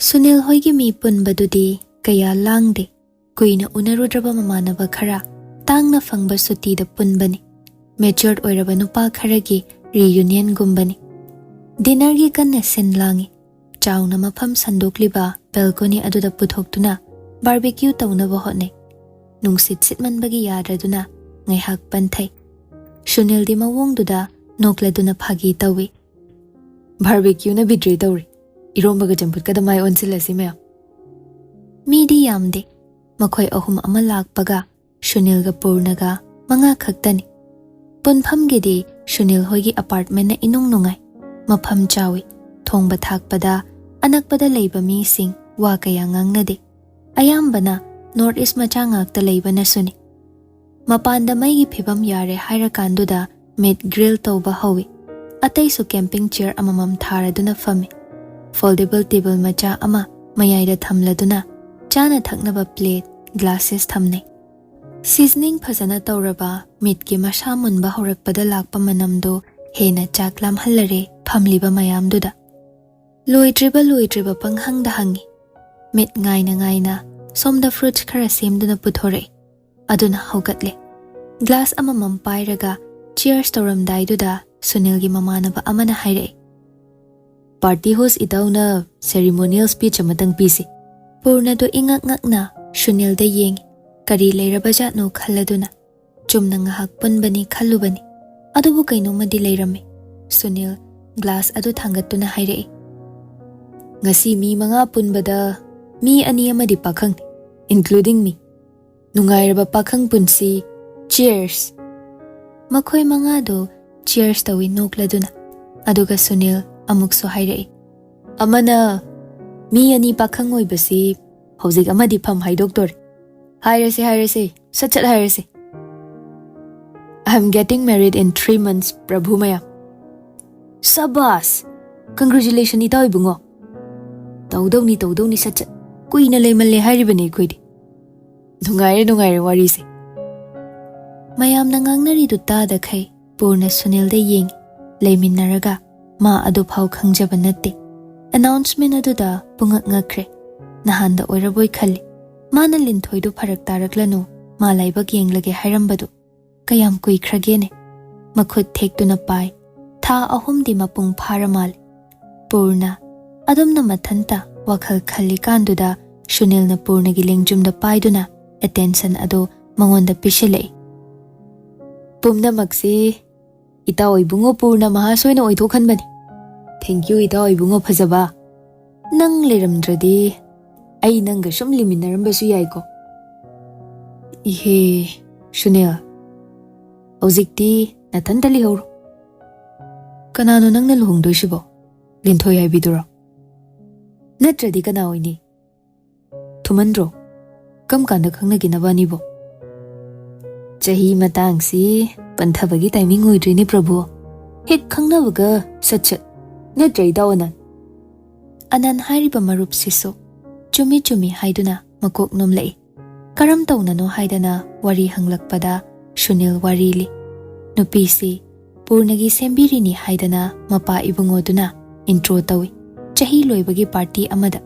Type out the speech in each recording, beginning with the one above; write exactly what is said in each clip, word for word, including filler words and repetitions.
ꯁꯨꯅꯤꯜ ꯍꯣꯏꯒꯤ ꯃꯤ ꯄꯨꯟꯕꯗꯨꯗꯤ ꯀꯌꯥ ꯂꯥꯡꯗꯦ꯫ ꯀꯨꯏꯅ ꯎꯅꯔꯨꯗ꯭ꯔꯕ ꯃꯃꯥꯟꯅꯕ ꯈꯔ, ꯇꯥꯡꯅ ꯐꯪꯕ ꯁꯨꯇꯤꯗ ꯄꯨꯟꯕꯅꯤ꯫ ꯃꯦꯆꯣꯔ ꯑꯣꯏꯔꯕ ꯅꯨꯄꯥ ꯈꯔꯒꯤ ꯔꯤꯌꯨꯅꯤꯌꯟꯒꯨꯝꯕꯅꯤ꯫ ꯗꯤꯅꯔꯒꯤ ꯀꯟꯅ ꯁꯤꯟ ꯂꯥꯡꯏ꯫ ꯆꯥꯎꯅ ꯃꯐꯝ ꯁꯟꯗꯣꯛꯂꯤꯕ ꯕꯦꯜꯀꯣꯅꯤ ꯑꯗꯨꯗ ꯄꯨꯊꯣꯛꯇꯨꯅ ꯕꯥꯔꯕꯤꯀ꯭ꯌꯨ ꯇꯧꯅꯕ ꯍꯣꯠꯅꯩ꯫ ꯅꯨꯡꯁꯤꯠ ꯁꯤꯠꯃꯟꯕꯒꯤ ꯌꯥꯗ꯭ꯔꯗꯨꯅ ꯉꯥꯏꯍꯥꯛ ꯄꯟꯊꯩ꯫ ꯁꯨꯅꯤꯜꯗꯤ ꯃꯑꯣꯡꯗꯨꯗ ꯅꯣꯛꯂꯗꯨꯅ ꯐꯥꯒꯤ ꯇꯧꯏ꯫ "ꯕꯥꯔꯕꯤꯀ꯭ꯌꯨꯅ ꯕꯤꯇ꯭ꯔꯦ ꯇꯧꯔꯤ꯫ ꯏꯔꯣꯝꯕꯒ ꯆꯝꯐꯨꯠꯀꯗ ꯃꯥꯏ ꯑꯣꯟꯁꯤꯜꯂꯁꯤ ꯃꯌꯥꯝ꯫" ꯃꯤꯗꯤ ꯌꯥꯝꯗꯦ꯫ ꯃꯈꯣꯏ ꯑꯍꯨꯝ ꯑꯃ ꯂꯥꯛꯄꯒ ꯁꯨꯅꯤꯜꯒ ꯄꯨꯔꯅꯒ ꯃꯉꯥ ꯈꯛꯇꯅꯤ꯫ ꯄꯨꯟꯐꯝꯒꯤꯗꯤ ꯁꯨꯅꯤꯜ ꯍꯣꯏꯒꯤ ꯑꯄꯥꯔꯠꯃꯦꯟꯅ ꯏꯅꯨꯡ ꯅꯨꯡꯉꯥꯏ꯫ ꯃꯐꯝ ꯆꯥꯎꯏ꯫ ꯊꯣꯡꯕ ꯊꯥꯛꯄꯗ ꯑꯅꯛꯄꯗ ꯂꯩꯕ ꯃꯤꯁꯤꯡ ꯋꯥ ꯀꯌꯥ ꯉꯥꯡꯅꯗꯦ꯫ ꯑꯌꯥꯝꯕꯅ ꯅꯣꯔꯠ ꯏꯁ ꯃꯆꯥ ꯉꯥꯛꯇ ꯂꯩꯕꯅꯁꯨꯅꯤ꯫ ꯃꯄꯥꯟꯗ ꯃꯩꯒꯤ ꯐꯤꯕꯝ ꯌꯥꯔꯦ ꯍꯥꯏꯔꯀꯥꯟꯗꯨꯗ ꯃꯤꯠ ꯒ꯭ꯔꯤꯜ ꯇꯧꯕ ꯍꯧꯏ꯫ ꯑꯇꯩꯁꯨ ꯀꯦꯝꯄꯤꯡ ꯆꯤꯌꯔ ꯑꯃꯃꯝ ꯊꯥꯔꯗꯨꯅ ꯐꯝꯃꯤ꯫ ꯐꯣꯜꯗꯦꯕꯜ ꯇꯦꯕꯜ ꯃꯆꯥ ꯑꯃ ꯃꯌꯥꯏꯗ ꯊꯝꯂꯗꯨꯅ ꯆꯥꯅ ꯊꯛꯅꯕ ꯄ꯭ꯂꯦꯠ, ꯒ꯭ꯂꯥꯁꯦꯁ ꯊꯝꯅꯩ꯫ ꯁꯤꯖꯅꯤꯡ ꯐꯖꯅ ꯇꯧꯔꯕ ꯃꯤꯠꯀꯤ ꯃꯁꯥ ꯃꯨꯟꯕ ꯍꯧꯔꯛꯄꯗ ꯂꯥꯛꯄ ꯃꯅꯝꯗꯨ ꯍꯦꯟꯅ ꯆꯥꯛ ꯂꯥꯝꯍꯜꯂꯔꯦ ꯐꯝꯂꯤꯕ ꯃꯌꯥꯝꯗꯨꯗ꯫ ꯂꯣꯏꯗ꯭ꯔꯤꯕ ꯂꯣꯏꯗ꯭ꯔꯤꯕ ꯄꯪꯍꯪꯗ ꯍꯪꯏ꯫ ꯃꯤꯠ ꯉꯥꯏꯅ ꯉꯥꯏꯅ ꯁꯣꯝꯗ ꯐ꯭ꯔꯨꯠꯁ ꯈꯔ ꯁꯦꯝꯗꯨꯅ ꯄꯨꯊꯣꯔꯛꯏ꯫ ꯑꯗꯨꯅ ꯍꯧꯒꯠꯂꯦ꯫ ꯒ꯭ꯂꯥꯁ ꯑꯃꯃꯝ ꯄꯥꯏꯔꯒ ꯆꯤꯌꯔꯁ ꯇꯧꯔꯝꯗꯥꯏꯗꯨꯗ ꯁꯨꯅꯤꯜꯒꯤ ꯃꯃꯥꯟꯅꯕ ꯑꯃꯅ ꯍꯥꯏꯔꯛꯏ, "ꯄꯥꯔꯇꯤ ꯍꯣꯁ ꯏꯇꯥꯎꯅ ꯁꯦꯔꯤꯃꯣꯅꯤꯌꯦꯜ ꯁ꯭ꯄꯤꯆ ꯑꯃꯇꯪ ꯄꯤꯁꯤ꯫" ꯄꯨꯔꯅꯗꯨ ꯏꯉꯛ ꯉꯛꯅ ꯁꯨꯅꯤꯜꯗ ꯌꯦꯡꯏ꯫ ꯀꯔꯤ ꯂꯩꯔꯕꯖꯥꯠꯅꯣ ꯈꯜꯂꯗꯨꯅ ꯆꯨꯝꯅ ꯉꯥꯏꯍꯥꯛ ꯄꯨꯟꯕꯅꯤ ꯈꯜꯂꯨꯕꯅꯤ꯫ ꯑꯗꯨꯕꯨ ꯀꯩꯅꯣꯝꯃꯗꯤ ꯂꯩꯔꯝꯃꯤ꯫ ꯁꯨꯅꯤꯜ ꯒ꯭ꯂꯥꯁ ꯑꯗꯨ ꯊꯥꯡꯒꯠꯇꯨꯅ ꯍꯥꯏꯔꯛꯏ, "ꯉꯁꯤ ꯃꯤ ꯃꯉꯥ ꯄꯨꯟꯕꯗ ꯃꯤ ꯑꯅꯤ ꯑꯃꯗꯤ ꯄꯥꯈꯪꯅꯤ, including me꯫ ꯅꯨꯡꯉꯥꯏꯔꯕ ꯄꯥꯈꯪ ꯄꯨꯟꯁꯤ꯫ ꯆꯤꯌꯔꯁ!" ꯃꯈꯣꯏ ꯃꯉꯥꯗꯨ ꯆꯤꯌꯔꯁ ꯇꯧꯏ ꯅꯣꯛꯂꯗꯨꯅ꯫ ꯑꯗꯨꯒ ꯁꯨꯅꯤꯜ ꯑꯃꯨꯛꯁꯨ ꯍꯥꯏꯔꯛꯏ, "ꯑꯃꯅ ꯃꯤ ꯑꯅꯤ ꯄꯥꯈꯪ ꯑꯣꯏꯕꯁꯤ ꯍꯧꯖꯤꯛ ꯑꯃꯗꯤ ꯐꯝ ꯍꯥꯏꯗꯣꯛꯇꯣꯔꯦ꯫ ꯍꯥꯏꯔꯁꯦ, ꯍꯥꯏꯔꯁꯦ, ꯁꯠ ꯁꯠ ꯍꯥꯏꯔꯁꯦ꯫ I am getting married in three months, ꯄ꯭ꯔꯚꯨ ꯃꯌꯥꯝ꯫" "ꯁꯕꯥꯁ! Congratulation, ꯏꯇꯥꯎ ꯏꯕꯨꯡꯉꯣ!" "ꯇꯧꯗꯧꯅꯤ, ꯇꯧꯗꯧꯅꯤ, ꯁꯠ ꯁꯠ꯫ ꯀꯨꯏꯅ ꯂꯩꯃꯜꯂꯦ ꯍꯥꯏꯔꯤꯕꯅꯤ ꯑꯩꯈꯣꯏꯗꯤ꯫" "ꯅꯨꯡꯉꯥꯏꯔꯦ, ꯅꯨꯡꯉꯥꯏꯔꯦ ꯋꯥꯔꯤꯁꯦ꯫" ꯃꯌꯥꯝꯅ ꯉꯥꯡꯅꯔꯤꯗꯨ ꯇꯥꯗꯈꯩ ꯄꯨꯔꯅ ꯁꯨꯅꯤꯜꯗ ꯌꯦꯡꯏ꯫ ꯂꯩꯃꯤꯟꯅꯔꯒ ꯃꯥ ꯑꯗꯨꯐꯥꯎ ꯈꯪꯖꯕ ꯅꯠꯇꯦ꯫ ꯑꯦꯅꯥꯎꯟꯁꯃꯦꯟ ꯑꯗꯨꯗ ꯄꯨꯡꯉꯛ ꯉꯛꯈ꯭ꯔꯦ꯫ ꯅꯍꯥꯟꯗ ꯑꯣꯏꯔꯕꯣꯏ ꯈꯜꯂꯤ꯫ ꯃꯥꯅ ꯂꯤꯟꯊꯣꯏꯗꯨ ꯐꯔꯛ ꯇꯥꯔꯛꯂꯅꯨ, ꯃꯥ ꯂꯥꯏꯕꯛ ꯌꯦꯡꯂꯒꯦ ꯍꯥꯏꯔꯝꯕꯗꯨ ꯀꯌꯥꯝ ꯀꯨꯏꯈ꯭ꯔꯒꯦꯅꯦ? ꯃꯈꯨꯠ ꯊꯦꯛꯇꯨꯅ ꯄꯥꯏ꯫ ꯊꯥ ꯑꯍꯨꯝꯗꯤ ꯃꯄꯨꯡ ꯐꯥꯔ ꯃꯥꯜꯂꯦ꯫ ꯄꯨꯔꯅ ꯑꯗꯨꯝꯅ ꯃꯊꯟꯇ ꯋꯥꯈꯜ ꯈꯜꯂꯤꯀꯥꯟꯗꯨꯗ ꯁꯨꯅꯤꯜꯅ ꯄꯨꯔꯅꯒꯤ ꯂꯦꯡꯖꯨꯝꯗ ꯄꯥꯏꯗꯨꯅ ꯑꯦꯇꯦꯟꯁꯟ ꯑꯗꯨ ꯃꯉꯣꯟꯗ ꯄꯤꯁꯤꯜꯂꯛꯏ꯫ "ꯄꯨꯝꯅꯃꯛꯁꯤ ꯏꯇꯥꯎ ꯏꯕꯨꯡꯉꯣ ꯄꯨꯔꯅ ꯃꯍꯥꯁꯣꯏꯅ ꯑꯣꯏꯊꯣꯛꯍꯟꯕꯅꯤ꯫ Thank you, ꯏꯇꯥꯎ ꯏꯕꯨꯡꯉꯣ ꯐꯖꯕ꯫ ꯅꯪ ꯂꯩꯔꯝꯗ꯭ꯔꯗꯤ ꯑꯩ ꯅꯪꯒ ꯁꯨꯝ ꯂꯩꯃꯤꯟꯅꯔꯝꯕꯁꯨ ꯌꯥꯏꯀꯣ?" "ꯏꯍꯦ, ꯁꯨꯅꯤꯜ, ꯍꯧꯖꯤꯛꯇꯤ ꯅꯊꯟꯇ ꯂꯩꯍꯧꯔꯣ꯫ ꯀꯅꯥꯅꯣ ꯅꯪꯅ ꯂꯨꯍꯣꯡꯗꯣꯏꯁꯤꯕꯣ? ꯂꯤꯟꯊꯣꯏ ꯍꯥꯏꯕꯤꯗꯨꯔꯣ? ꯅꯠꯇ꯭ꯔꯗꯤ ꯀꯅꯥ ꯑꯣꯏꯅꯤ? ꯊꯨꯃꯟꯗ꯭ꯔꯣ? ꯀꯝ ꯀꯥꯟꯗ ꯈꯪꯅꯒꯦ ꯅꯕꯥꯅꯤꯕꯣ?" "ꯆꯍꯤ ꯃꯇꯥꯡꯁꯤ ꯄꯟꯊꯕꯒꯤ ꯇꯥꯏꯃꯤꯡ ꯑꯣꯏꯗ꯭ꯔꯤꯅꯦ ꯄ꯭ꯔꯚꯨ꯫ ꯍꯦꯛ ꯈꯪꯅꯕꯒ ꯁꯠ ꯁꯠ꯫ ꯅꯠꯇ꯭ꯔ ꯏꯇꯥꯎ ꯑꯅꯟ?" ꯑꯅꯟ ꯍꯥꯏꯔꯤꯕ ꯃꯔꯨꯞꯁꯤꯁꯨ ꯆꯨꯝꯃꯤ ꯆꯨꯝꯃꯤ ꯍꯥꯏꯗꯨꯅ ꯃꯀꯣꯛ ꯅꯣꯝꯂꯛꯏ꯫ ꯀꯔꯝ ꯇꯧꯅꯅꯣ ꯍꯥꯏꯗꯅ ꯋꯥꯔꯤ ꯍꯪꯂꯛꯄꯗ ꯁꯨꯅꯤꯜ ꯋꯥꯔꯤ ꯂꯤ꯫ ꯅꯨꯄꯤꯁꯤ ꯄꯨꯔꯅꯒꯤ ꯁꯦꯝꯕꯤꯔꯤꯅꯤ ꯍꯥꯏꯗꯅ ꯃꯄꯥ ꯏꯕꯨꯡꯉꯣꯗꯨꯅ ꯏꯟꯇ꯭ꯔꯣ ꯇꯧꯏ꯫ ꯆꯍꯤ ꯂꯣꯏꯕꯒꯤ ꯄꯥꯔꯇꯤ ꯑꯃꯗ꯫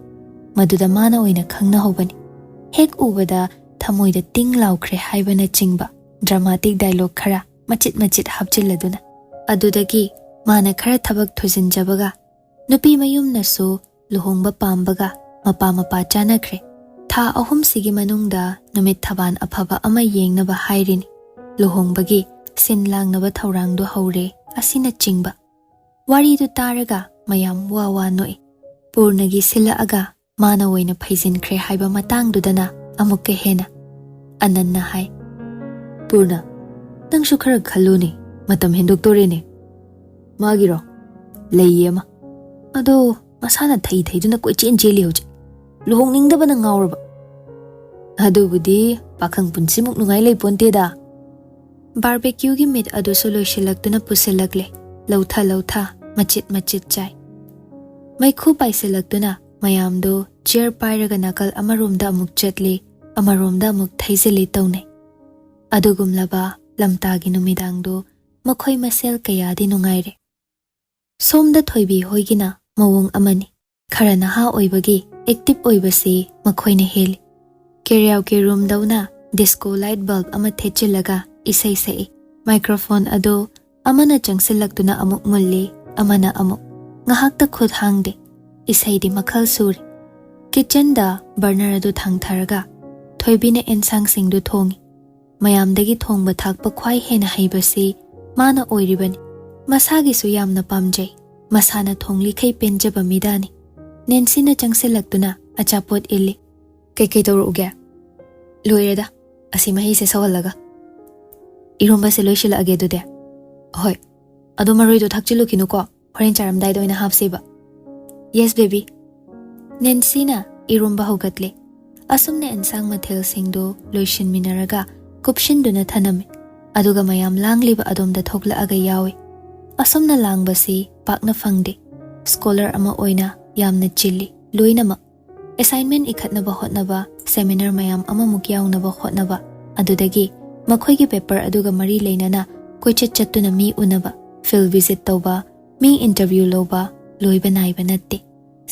ꯃꯗꯨꯗ ꯃꯥꯅ ꯑꯣꯏꯅ ꯈꯪꯅꯍꯧꯕꯅꯤ꯫ ꯍꯦꯛ ꯎꯕꯗ ꯊꯃꯣꯏꯗ ꯇꯤꯡ ꯂꯥꯎꯈ꯭ꯔꯦ ꯍꯥꯏꯕꯅꯆꯤꯡꯕ ꯗ꯭ꯔꯃꯥꯇꯤꯛ ꯗꯥꯏꯂꯣꯒ ꯈꯔ ꯃꯆꯤꯠ ꯃꯆꯤꯠ ꯍꯥꯞꯆꯤꯜꯂꯗꯨꯅ꯫ ꯑꯗꯨꯗꯒꯤ ꯃꯥꯅ ꯈꯔ ꯊꯕꯛ ꯊꯨꯖꯤꯟꯖꯕꯒ ꯅꯨꯄꯤ ꯃꯌꯨꯝꯅꯁꯨ ꯂꯨꯍꯣꯡꯕ ꯄꯥꯝꯕꯒ ꯃꯄꯥ ꯃꯄꯥ ꯆꯥꯅꯈ꯭ꯔꯦ꯫ ꯊꯥ ꯑꯍꯨꯝꯁꯤꯒꯤ ꯃꯅꯨꯡꯗ ꯅꯨꯃꯤꯠ ꯊꯕꯥꯟ ꯑꯐꯕ ꯑꯃ ꯌꯦꯡꯅꯕ ꯍꯥꯏꯔꯤꯅꯤ꯫ ꯂꯨꯍꯣꯡꯕꯒꯤ ꯁꯤꯟ ꯂꯥꯡꯅꯕ ꯊꯧꯔꯥꯡꯗꯨ ꯍꯧꯔꯦ ꯑꯁꯤꯅꯆꯤꯡꯕ꯫ ꯋꯥꯔꯤꯗꯨ ꯇꯥꯔꯒ ꯃꯌꯥꯝ ꯋꯥ ꯋꯥ ꯅꯣꯛꯏ꯫ ꯄꯨꯔꯅꯒꯤ ꯁꯤꯜꯂꯛꯑꯒ ꯃꯥꯅ ꯑꯣꯏꯅ ꯐꯩꯖꯤꯟꯈ꯭ꯔꯦ ꯍꯥꯏꯕ ꯃꯇꯥꯡꯗꯨꯗꯅ ꯑꯃꯨꯛꯀ ꯍꯦꯟꯅ꯫ ꯑꯅꯟꯅ ꯍꯥꯏ, "ꯄꯨꯔꯅ, ꯅꯪꯁꯨ ꯈꯔ ꯈꯜꯂꯨꯅꯦ, ꯃꯇꯝ ꯍꯦꯟꯗꯣꯛꯇꯣꯔꯦꯅꯦ꯫ ꯃꯥꯒꯤꯔꯣ? ꯂꯩꯌꯦ ꯑꯃ꯫ ꯑꯗꯣ ꯃꯁꯥꯅ ꯊꯩ ꯊꯩꯗꯨꯅ ꯀꯣꯏꯆꯦꯟ ꯆꯦꯜꯂꯤ ꯍꯧꯖꯤꯛ꯫ ꯂꯨꯍꯣꯡꯅꯤꯡꯗꯕꯅ ꯉꯥꯎꯔꯕ꯫ ꯑꯗꯨꯕꯨꯗꯤ ꯄꯥꯈꯪ ꯄꯨꯟꯁꯤꯃꯨꯛ ꯅꯨꯡꯉꯥꯏ ꯂꯩꯄꯣꯟꯇꯦꯗ꯫" ꯕꯥꯔꯕꯦꯀ꯭ꯌꯨꯒꯤ ꯃꯤꯠ ꯑꯗꯨꯁꯨ ꯂꯣꯏꯁꯤꯜꯂꯛꯇꯨꯅ ꯄꯨꯁꯤꯜꯂꯛꯂꯦ꯫ ꯂꯧꯊ ꯂꯧꯊ ꯃꯆꯤꯠ ꯃꯆꯤꯠ ꯆꯥꯏ꯫ ꯃꯩꯈꯨ ꯄꯥꯏꯁꯤꯜꯂꯛꯇꯨꯅ ꯃꯌꯥꯝꯗꯨ ꯆꯤꯌꯔ ꯄꯥꯏꯔꯒ ꯅꯥꯀꯜ ꯑꯃꯔꯣꯝꯗ ꯑꯃꯨꯛ ꯆꯠꯂꯤ, ꯑꯃꯔꯣꯝꯗ ꯑꯃꯨꯛ ꯊꯩꯖꯤꯜꯂꯤ ꯇꯧꯅꯩ꯫ ꯑꯗꯨꯒꯨꯝꯂꯕ ꯂꯝꯇꯥꯒꯤ ꯅꯨꯃꯤꯗꯥꯡꯗꯨ ꯃꯈꯣꯏ ꯃꯁꯦꯜ ꯀꯌꯥꯗꯤ ꯅꯨꯡꯉꯥꯏꯔꯦ꯫ ꯁꯣꯝꯗ ꯊꯣꯏꯕꯤ ꯍꯣꯏꯒꯤꯅ ꯃꯑꯣꯡ ꯑꯃꯅꯤ꯫ ꯈꯔ ꯅꯍꯥ ꯑꯣꯏꯕꯒꯤ ꯑꯦꯛꯇꯤꯚ ꯑꯣꯏꯕꯁꯤ ꯃꯈꯣꯏꯅ ꯍꯦꯜꯂꯤ꯫ ꯀꯦꯔꯤꯌꯥꯎꯒꯤ ꯔꯨꯝꯗꯧꯅ ꯗꯤꯁꯀꯣ ꯂꯥꯏꯠ ꯕꯜꯕ ꯑꯃ ꯊꯦꯠꯆꯤꯜꯂꯒ ꯏꯁꯩ ꯁꯛꯏ꯫ ꯃꯥꯏꯀ꯭ꯔꯣꯐꯣꯟ ꯑꯗꯨ ꯑꯃꯅ ꯆꯪꯁꯤꯜꯂꯛꯇꯨꯅ ꯑꯃꯨꯛ ꯃꯨꯜꯂꯤ, ꯑꯃꯅ ꯑꯃꯨꯛ꯫ ꯉꯥꯏꯍꯥꯛꯇ ꯈꯨꯠ ꯍꯥꯡꯗꯦ꯫ ꯏꯁꯩꯗꯤ ꯃꯈꯜ ꯁꯨꯔꯦ꯫ ꯀꯤꯠꯆꯟꯗ ꯕꯔꯅꯔ ꯑꯗꯨ ꯊꯥꯡꯊꯔꯒ ꯊꯣꯏꯕꯤꯅ ꯑꯦꯟꯁꯥꯡꯁꯤꯡꯗꯨ ꯊꯣꯡꯏ꯫ ꯃꯌꯥꯝꯗꯒꯤ ꯊꯣꯡꯕ ꯊꯥꯛꯄ ꯈ꯭ꯋꯥꯏ ꯍꯦꯟꯅ ꯍꯩꯕꯁꯤ ꯃꯥꯅ ꯑꯣꯏꯔꯤꯕꯅꯤ꯫ ꯃꯁꯥꯒꯤꯁꯨ ꯌꯥꯝꯅ ꯄꯥꯝꯖꯩ꯫ ꯃꯁꯥꯅ ꯊꯣꯡꯂꯤꯈꯩ ꯄꯦꯟꯖꯕ ꯃꯤꯗꯥꯅꯤ꯫ ꯅꯦꯟꯁꯤꯅ ꯆꯪꯁꯤꯜꯂꯛꯇꯨꯅ ꯑꯆꯥꯄꯣꯠ ꯏꯜꯂꯤ꯫ "ꯀꯩꯀꯩ ꯇꯧꯔꯛꯎꯒꯦ?" "ꯂꯣꯏꯔꯦꯗ, ꯑꯁꯤ ꯃꯍꯤꯁꯦ ꯁꯧꯍꯜꯂꯒ꯫ ꯏꯔꯣꯝꯕꯁꯦ ꯂꯣꯏꯁꯤꯜꯂꯛꯑꯒꯦ ꯑꯗꯨꯗꯤ꯫" "ꯍꯣꯏ, ꯑꯗꯣ ꯃꯔꯣꯏꯗꯣ ꯊꯥꯛꯆꯤꯜꯂꯨꯈꯤꯅꯨꯀꯣ, ꯍꯣꯔꯦꯟ ꯆꯥꯔꯝꯗꯥꯏꯗ ꯑꯣꯏꯅ ꯍꯥꯞꯁꯦꯕ꯫" "Yes, baby." ꯅꯦꯟꯁꯤꯅ ꯏꯔꯣꯝꯕ ꯍꯧꯒꯠꯂꯦ꯫ ꯑꯁꯨꯝꯅ ꯑꯦꯟꯁꯥꯡ ꯃꯊꯦꯜꯁꯤꯡꯗꯨ ꯂꯣꯏꯁꯤꯟꯃꯤꯟꯅꯔꯒ ꯀꯨꯞꯁꯤꯟꯗꯨꯅ ꯊꯅꯝꯃꯤ꯫ ꯑꯗꯨꯒ ꯃꯌꯥꯝ ꯂꯥꯡꯂꯤꯕ ꯑꯗꯣꯝꯗ ꯊꯣꯛꯂꯛꯑꯒ ꯌꯥꯎꯏ꯫ ꯑꯁꯨꯝꯅ ꯂꯥꯡꯕꯁꯤ ꯄꯥꯛꯅ ꯐꯪꯗꯦ꯫ ꯁ꯭ꯀꯣꯂꯔ ꯑꯃ ꯑꯣꯏꯅ ꯌꯥꯝꯅ ꯆꯤꯜꯂꯤ꯫ ꯂꯣꯏꯅꯃꯛ ꯑꯦꯁꯥꯏꯟꯃꯦꯟ ꯏꯈꯠꯅꯕ ꯍꯣꯠꯅꯕ, ꯁꯦꯃꯤꯅꯥꯔ ꯃꯌꯥꯝ ꯑꯃꯃꯨꯛ ꯌꯥꯎꯅꯕ ꯍꯣꯠꯅꯕ, ꯑꯗꯨꯗꯒꯤ ꯃꯈꯣꯏꯒꯤ ꯄꯦꯄꯔ ꯑꯗꯨꯒ ꯃꯔꯤ ꯂꯩꯅꯅ ꯀꯣꯏꯆꯠ ꯆꯠꯇꯨꯅ ꯃꯤ ꯎꯅꯕ, ꯐꯤꯜꯗ ꯚꯤꯖꯤꯠ ꯇꯧꯕ, ꯃꯤ ꯏꯟꯇꯔꯚ꯭ꯌꯨ ꯂꯧꯕ, ꯂꯣꯏꯕ ꯅꯥꯏꯕ ꯅꯠꯇꯦ꯫